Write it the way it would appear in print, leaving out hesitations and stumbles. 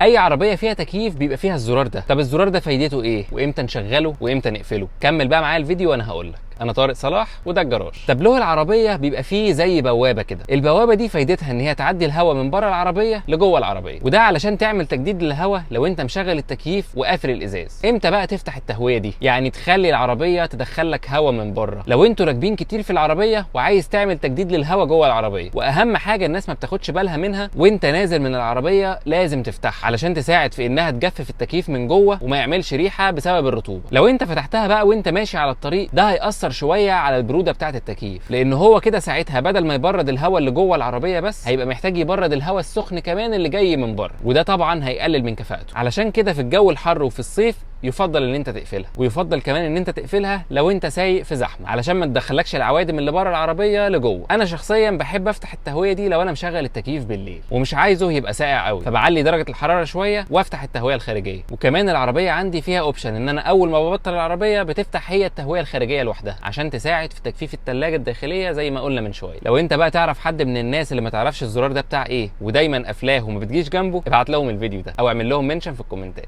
اي عربية فيها تكييف بيبقى فيها الزرار ده. طب الزرار ده فايدته ايه؟ وامتى نشغله وامتى نقفله؟ كمل بقى معايا الفيديو وانا هقول لك. انا طارق صلاح وده الجراج. تابلوه العربية بيبقى فيه زي بوابه كده، البوابة دي فايدتها ان هي تعدي الهواء من بره العربية لجوه العربية، وده علشان تعمل تجديد للهواء لو انت مشغل التكييف وقافل الازاز. امتى بقى تفتح التهويه دي؟ يعني تخلي العربية تدخل لك هواء من بره لو انتوا راكبين كتير في العربية وعايز تعمل تجديد للهواء جوه العربية. واهم حاجة الناس ما بتاخدش بالها منها، وانت نازل من العربية لازم تفتحها علشان تساعد في انها تجفف التكييف من جوه وما يعملش ريحه بسبب الرطوبة. لو انت فتحتها بقى وانت ماشي على الطريق ده هيأثر شوية على البرودة بتاعه التكييف، لان هو كده ساعتها بدل ما يبرد الهواء اللي جوه العربية بس هيبقى محتاج يبرد الهواء السخن كمان اللي جاي من بره، وده طبعا هيقلل من كفاءته. علشان كده في الجو الحر وفي الصيف يفضل ان انت تقفلها، ويفضل كمان ان انت تقفلها لو انت سايق في زحمة علشان ما تدخلكش العوادم اللي بره العربية لجوه. انا شخصيا بحب افتح التهويه دي لو انا مشغل التكييف بالليل ومش عايزه يبقى ساقع قوي، فبعلي درجه الحرارة شوية وافتح التهويه الخارجية. وكمان العربية عندي فيها option ان انا اول ما ببطل العربية بتفتح هي التهويه الخارجية لوحدها عشان تساعد في تجفيف الثلاجة الداخلية زي ما قلنا من شوية. لو انت بقى تعرف حد من الناس اللي ما تعرفش الزرار ده بتاع ايه ودايما قافلاه وما بتجيش جنبه، ابعت لهم الفيديو ده او اعمل لهم mention في الكومنتات.